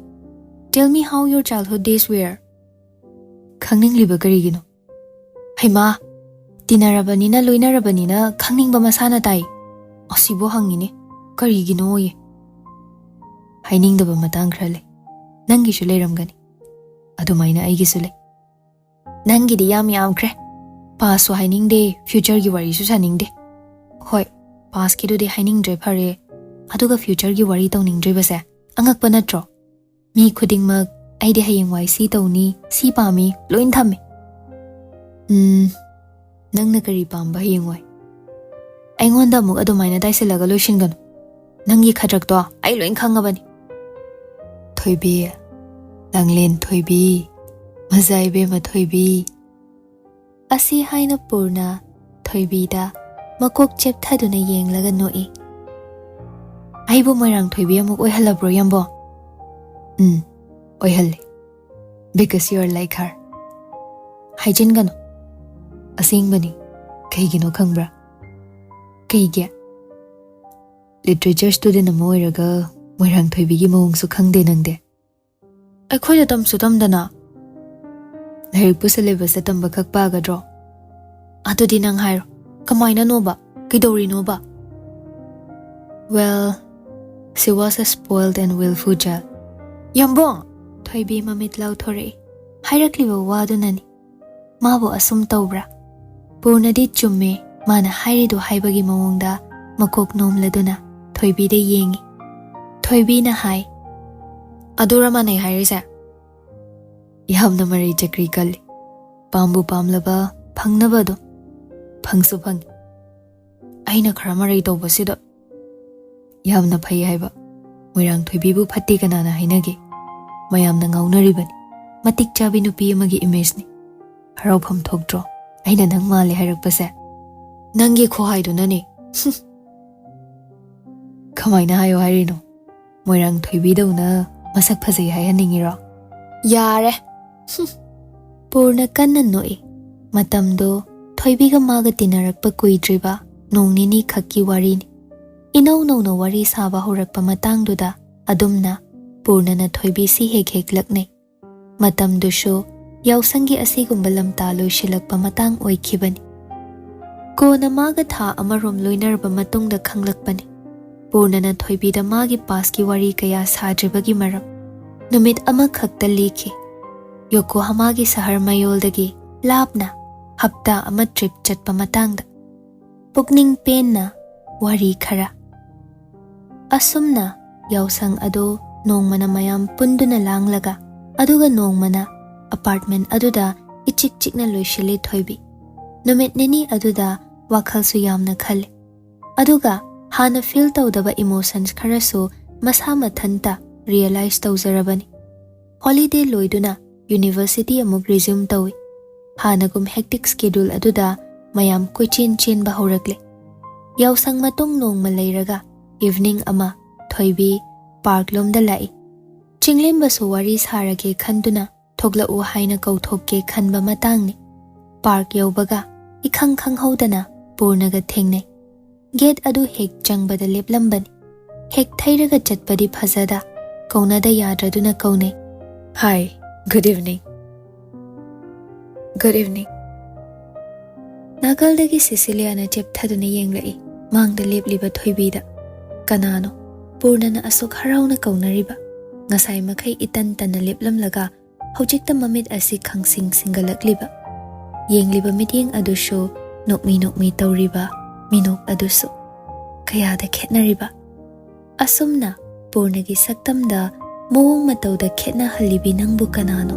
Tell me how your childhood days were." "ꯈꯪꯅꯤꯡꯂꯤꯕ ꯀꯔꯤꯒꯤꯅꯣ?" "ꯍꯩꯃꯥ, ꯇꯤꯟꯅꯔꯕꯅꯤꯅ ꯂꯣꯏꯅꯔꯕꯅꯤꯅ ꯈꯪꯅꯤꯡꯕ ꯃꯁꯥꯅ ꯇꯥꯏ꯫ ꯑꯁꯤꯕꯨ ꯍꯪꯉꯤꯅꯦ, ꯀꯔꯤꯒꯤꯅꯣꯌꯦ?" "ꯍꯥꯏꯅꯤꯡꯗꯕ ꯃꯇꯥꯡ ꯈꯔ ꯂꯩ꯫ ꯅꯪꯒꯤꯁꯨ ꯂꯩꯔꯝꯒꯅꯤ ꯑꯗꯨꯃꯥꯏꯅ, ꯑꯩꯒꯤꯁꯨ ꯂꯩ꯫ ꯅꯪꯒꯤꯗꯤ ꯌꯥꯝ ꯌꯥꯝꯈ꯭ꯔꯦ꯫ ꯄꯥꯁꯁꯨ ꯍꯥꯏꯅꯤꯡꯗꯦ, ꯐ꯭ꯌꯨꯆꯔꯒꯤ ꯋꯥꯔꯤꯁꯨ ꯁꯥꯅꯤꯡꯗꯦ꯫ ꯍꯣꯏ, ꯄꯥꯁꯀꯤꯗꯨꯗꯤ ꯍꯥꯏꯅꯤꯡꯗ꯭ꯔꯦ ꯐꯔꯦ, ꯑꯗꯨꯒ ꯐ꯭ꯌꯨꯆꯔꯒꯤ ꯋꯥꯔꯤ ꯇꯧꯅꯤꯡꯗ꯭ꯔꯤꯕꯁꯦ ꯑꯉꯛꯄ ꯅꯠꯇ꯭ꯔꯣ? ꯃꯤ ꯈꯨꯗꯤꯡꯃꯛ ꯑꯩꯗꯤ ꯍꯌꯦꯡꯋꯥꯏ ꯁꯤ ꯇꯧꯅꯤ, ꯁꯤ ꯄꯥꯝꯃꯤ ꯂꯣꯏ ꯊꯝꯃꯤ꯫ ꯎꯝ, ꯅꯪꯅ ꯀꯔꯤ ꯄꯥꯝꯕ ꯍꯌꯦꯡꯋꯥꯏ? ꯑꯩꯉꯣꯟꯗ ꯑꯃꯨꯛ ꯑꯗꯨꯃꯥꯏꯅ ꯇꯥꯏꯁꯤꯜꯂꯒ ꯂꯣꯏꯁꯤꯟꯒꯅꯨ꯫ ꯅꯪꯒꯤ ꯈꯗ꯭ꯔꯛꯇꯣ ꯑꯩ ꯂꯣꯏ ꯈꯪꯉꯕꯅꯤ꯫ ꯊꯣꯏꯕꯤ, ꯂꯥꯡꯂꯦꯟ ꯊꯣꯏꯕꯤ, ꯃꯖꯥ ꯏꯕꯦꯝꯃ ꯊꯣꯏꯕꯤ꯫ ꯑꯁꯤ ꯍꯥꯏꯅ ꯄꯨꯔꯅ ꯊꯣꯏꯕꯤꯗ ꯃꯀꯣꯛ ꯆꯦꯞꯊꯗꯨꯅ ꯌꯦꯡꯂꯒ ꯅꯣꯛꯏ꯫ "ꯑꯩꯕꯨ ꯃꯣꯏꯔꯥꯡ ꯊꯣꯏꯕꯤ ꯑꯃꯨꯛ ꯑꯣꯏꯍꯜꯂꯕ꯭ꯔꯣ, ꯌꯥꯝꯕꯣ?" "ꯎꯝ, ꯑꯣꯏꯍꯜꯂꯦ꯫ Because you are like her." "ꯍꯥꯏꯖꯤꯟꯒꯅꯨ꯫ ꯑꯁꯦꯡꯕꯅꯤ꯫ ꯀꯩꯒꯤꯅꯣ ꯈꯪꯕ꯭ꯔꯥ?" "ꯀꯩꯒꯤ?" Literature student ꯑꯃ ꯑꯣꯏꯔꯒ ꯃꯣꯏꯔꯥꯡ ꯊꯣꯏꯕꯤꯒꯤ ꯃꯑꯣꯡꯁꯨ ꯈꯪꯗꯦ ꯅꯪꯗꯤ꯫ ꯑꯩꯈꯣꯏꯗ ꯇꯝꯁꯨ ꯇꯝꯗꯅ꯫ ꯂꯥꯏꯔꯤꯛꯄꯨ syllabusꯇ ꯇꯝꯕ ꯈꯛ ꯄꯥꯒꯗ꯭ꯔꯣ? ꯑꯗꯨꯗꯤ ꯅꯪ ꯍꯥꯏꯔꯣ, ꯀꯃꯥꯏꯅꯅꯣꯕ? ꯀꯩꯗꯧꯔꯤꯅꯣꯕ? Well, She was a spoiled and willful child. "ꯌꯥꯝꯕꯨꯡ!" ꯊꯣꯏꯕꯤ ꯃꯃꯤꯠ ꯂꯥꯎꯊꯣꯔꯛꯏ꯫ ꯍꯥꯏꯔꯛꯂꯤꯕ ꯋꯥꯗꯨꯅꯅꯤ꯫ ꯃꯥꯕꯨ ꯑꯁꯨꯝ ꯇꯧꯕ꯭ꯔꯥ? ꯄꯨꯔꯅꯗꯤ ꯆꯨꯝꯃꯦ ꯃꯥꯅ ꯍꯥꯏꯔꯤꯗꯨ ꯍꯥꯏꯕꯒꯤ ꯃꯑꯣꯡꯗ ꯃꯀꯣꯛ ꯅꯣꯝꯂꯗꯨꯅ ꯊꯣꯏꯕꯤꯗ ꯌꯦꯡꯏ꯫ ꯊꯣꯏꯕꯤꯅ ꯍꯥꯏ, "ꯑꯗꯨꯔ ꯃꯥꯟꯅꯩ ꯍꯥꯏꯔꯤꯁꯦ? ꯌꯥꯝꯅ ꯃꯔꯩ ꯆꯀ꯭ꯔꯤ ꯀꯜꯂꯤ꯫ ꯄꯥꯝꯕꯨ ꯄꯥꯝꯂꯕ ꯐꯪꯅꯕ ꯑꯗꯨꯝ ꯐꯪꯁꯨ ꯐꯪꯏ꯫ ꯑꯩꯅ ꯈꯔ ꯃꯔꯩ ꯇꯧꯕꯁꯤꯗ ꯌꯥꯝꯅ ꯐꯩ ꯍꯥꯏꯕ꯫ ꯃꯣꯏꯔꯥꯡꯊꯣꯏꯕꯤꯕꯨ ꯐꯠꯇꯦ ꯀꯅꯥꯅ ꯍꯥꯏꯅꯒꯦ? ꯃꯌꯥꯝꯅ ꯉꯥꯎꯅꯔꯤꯕꯅꯤ꯫ ꯃꯇꯤꯛ ꯆꯥꯕꯤ ꯅꯨꯄꯤ ꯑꯃꯒꯤ ꯏꯃꯦꯖꯅꯤ꯫ ꯍꯔꯥꯎꯐꯝ ꯊꯣꯛꯇ꯭ꯔꯣ ꯑꯩꯅ ꯅꯪ ꯃꯥꯜꯂꯦ ꯍꯥꯏꯔꯛꯄꯁꯦ? ꯅꯪꯒꯤ ꯈꯨꯍꯥꯏꯗꯨꯅꯅꯦ꯫" "ꯀꯃꯥꯏꯅ ꯍꯥꯏꯌꯣ ꯍꯥꯏꯔꯤꯅꯣ? ꯃꯣꯏꯔꯥꯡꯊꯣꯏꯕꯤꯗꯧꯅ ꯃꯁꯛ ꯐꯖꯩ ꯍꯥꯏꯍꯟꯅꯤꯡꯉꯤꯔꯣ?" "ꯌꯥꯔꯦ꯫" ꯄꯨꯔꯅ ꯀꯟꯅ ꯅꯣꯛꯏ꯫ ꯃꯇꯝꯗꯣ ꯊꯣꯏꯕꯤꯒ ꯃꯥꯒ ꯇꯤꯟꯅꯔꯛꯄ ꯀꯨꯏꯗ꯭ꯔꯤꯕ ꯅꯣꯡ ꯅꯤꯅꯤ ꯈꯛꯀꯤ ꯋꯥꯔꯤꯅꯤ꯫ ꯏꯅꯧ ꯅꯧꯅ ꯋꯥꯔꯤ ꯁꯥꯕ ꯍꯧꯔꯛꯄ ꯃꯇꯥꯡꯗꯨꯗ ꯑꯗꯨꯝꯅ ꯄꯨꯔꯅꯅ ꯊꯣꯏꯕꯤꯁꯤ ꯍꯦꯛ ꯍꯦꯛ ꯂꯛꯅꯩ꯫ ꯃꯇꯝꯗꯨꯁꯨ ꯌꯥꯎꯁꯪꯒꯤ ꯑꯁꯤꯒꯨꯝꯕ ꯂꯝꯇꯥ ꯂꯣꯏꯁꯤꯜꯂꯛꯄ ꯃꯇꯥꯡ ꯑꯣꯏꯈꯤꯕꯅꯤ꯫ ꯀꯣꯟꯅ ꯃꯥꯒ ꯊꯥ ꯑꯃꯔꯣꯝ ꯂꯣꯏꯅꯔꯕ ꯃꯇꯨꯡꯗ ꯈꯪꯂꯛꯄꯅꯤ ꯄꯨꯔꯅꯅ ꯊꯣꯏꯕꯤꯗ ꯃꯥꯒꯤ ꯄꯥꯁꯀꯤ ꯋꯥꯔꯤ ꯀꯌꯥ ꯁꯥꯗ꯭ꯔꯤꯕꯒꯤ ꯃꯔꯝ꯫ ꯅꯨꯃꯤꯠ ꯑꯃꯈꯛꯇ ꯂꯤꯈꯤ꯫ ꯌꯣꯀꯣꯍꯥꯃꯥꯒꯤ ꯁꯍꯔ ꯃꯌꯣꯜꯗꯒꯤ ꯂꯥꯞꯅ ꯍꯞꯇꯥ ꯑꯃ ꯇ꯭ꯔꯤꯞ ꯆꯠꯄ ꯃꯇꯥꯡꯗ꯫ ꯄꯨꯛꯅꯤꯡ ꯄꯦꯟꯅ ꯋꯥꯔꯤ ꯈꯔ꯫ ꯑꯁꯨꯝꯅ ꯌꯥꯎꯁꯪ ꯑꯗꯨ ꯅꯣꯡꯃꯅ ꯃꯌꯥꯝ ꯄꯨꯟꯗꯨꯅ ꯂꯥꯡꯂꯒ, ꯑꯗꯨꯒ ꯅꯣꯡꯃꯅ ꯑꯄꯥꯔꯠꯃꯦꯟ ꯑꯗꯨꯗ ꯏꯆꯤꯛ ꯆꯤꯛꯅ ꯂꯣꯏꯁꯤꯜꯂꯤ ꯊꯣꯏꯕꯤ꯫ ꯅꯨꯃꯤꯠ ꯅꯤꯅꯤ ꯑꯗꯨꯗ ꯋꯥꯈꯜꯁꯨ ꯌꯥꯝꯅ ꯈꯜꯂꯤ꯫ ꯑꯗꯨꯒ ꯍꯥꯟꯅ ꯐꯤꯜ ꯇꯧꯗꯕ ꯏꯃꯣꯁꯟꯁ ꯈꯔꯁꯨ ꯃꯁꯥ ꯃꯊꯟꯇ ꯔꯤꯌꯦꯂꯥꯏꯁ ꯇꯧꯖꯔꯕꯅꯤ꯫ ꯍꯣꯂꯤꯗꯦ ꯂꯣꯏꯗꯨꯅ ꯌꯨꯅꯤꯚꯔꯁꯤꯇꯤ ꯑꯃꯨꯛ ꯔꯤꯖ꯭ꯌꯨꯝ ꯇꯧꯏ꯫ ꯍꯥꯟꯅꯒꯨꯝ ꯍꯦꯛꯇꯤꯛ ꯁ꯭ꯀꯦꯗ꯭ꯌꯨꯜ ꯑꯗꯨꯗ ꯃꯌꯥꯝ ꯀꯣꯏꯆꯦꯟ ꯆꯦꯟꯕ ꯍꯧꯔꯛꯂꯦ꯫ ꯌꯥꯎꯁꯪ ꯃꯇꯨꯡ ꯅꯣꯡꯃ ꯂꯩꯔꯒ ꯏꯚꯅꯤꯡ ꯑꯃ ꯊꯣꯏꯕꯤ ꯄꯥꯔꯛ ꯂꯣꯝꯗ ꯂꯥꯛꯏ꯫ ꯆꯤꯡꯂꯦꯝꯕꯁꯨ ꯋꯥꯔꯤ ꯁꯥꯔꯒꯦ ꯈꯟꯗꯨꯅ ꯊꯣꯛꯂꯛꯎ ꯍꯥꯏꯅ ꯀꯧꯊꯣꯛꯀꯦ ꯈꯟꯕ ꯃꯇꯥꯡꯅꯤ꯫ ꯄꯥꯔꯛ ꯌꯧꯕꯒ ꯏꯈꯪ ꯈꯪꯍꯧꯗꯅ ꯄꯨꯔꯅꯒ ꯊꯦꯡꯅꯩ꯫ ꯒꯦꯠ ꯑꯗꯨ ꯍꯦꯛ ꯆꯪꯕꯗ ꯂꯦꯞꯂꯝꯕꯅꯤ꯫ ꯍꯦꯛ ꯊꯩꯔꯒ ꯆꯠꯄꯗꯤ ꯐꯖꯗ, ꯀꯧꯅꯗ ꯌꯥꯗ꯭ꯔꯗꯨꯅ ꯀꯧꯅꯩ꯫ "Hi, good evening." "Good evening." ꯅꯥꯀꯜꯗꯒꯤ ꯁꯤꯁꯤꯂꯤꯌꯥꯅ ꯆꯦꯞꯊꯗꯨꯅ ꯌꯦꯡꯂꯛꯏ ꯃꯥꯡꯗ ꯂꯦꯞꯂꯤꯕ ꯊꯣꯏꯕꯤꯗ꯫ "ꯀꯅꯥꯅꯣ?" ꯄꯨꯔꯅꯅ ꯑꯁꯨꯛ ꯍꯔꯥꯎꯅ ꯀꯧꯅꯔꯤꯕ, ꯉꯁꯥꯏ ꯃꯈꯩ ꯏꯇꯟ ꯇꯟꯅ ꯂꯦꯞꯂꯝꯂꯒ ꯍꯧꯖꯤꯛꯇ ꯃꯃꯤꯠ ꯑꯁꯤ ꯈꯪꯁꯤꯡ ꯁꯤꯡꯒꯠꯂꯛꯂꯤꯕ, ꯌꯦꯡꯂꯤꯕ ꯃꯤꯠꯌꯦꯡ ꯑꯗꯨꯁꯨ ꯅꯣꯛꯃꯤ ꯅꯣꯛꯃꯤ ꯇꯧꯔꯤꯕ ꯃꯤꯅꯣꯛ ꯑꯗꯨꯁꯨ꯫ ꯀꯌꯥꯗ ꯈꯦꯠꯅꯔꯤꯕ! ꯑꯁꯨꯝꯅ ꯄꯨꯔꯅꯒꯤ ꯁꯛꯇꯝꯗ ꯃꯑꯣꯡ ꯃꯇꯧꯗ ꯈꯦꯠꯅꯍꯜꯂꯤꯕꯤ ꯅꯪꯕꯨ ꯀꯅꯥꯅꯣ?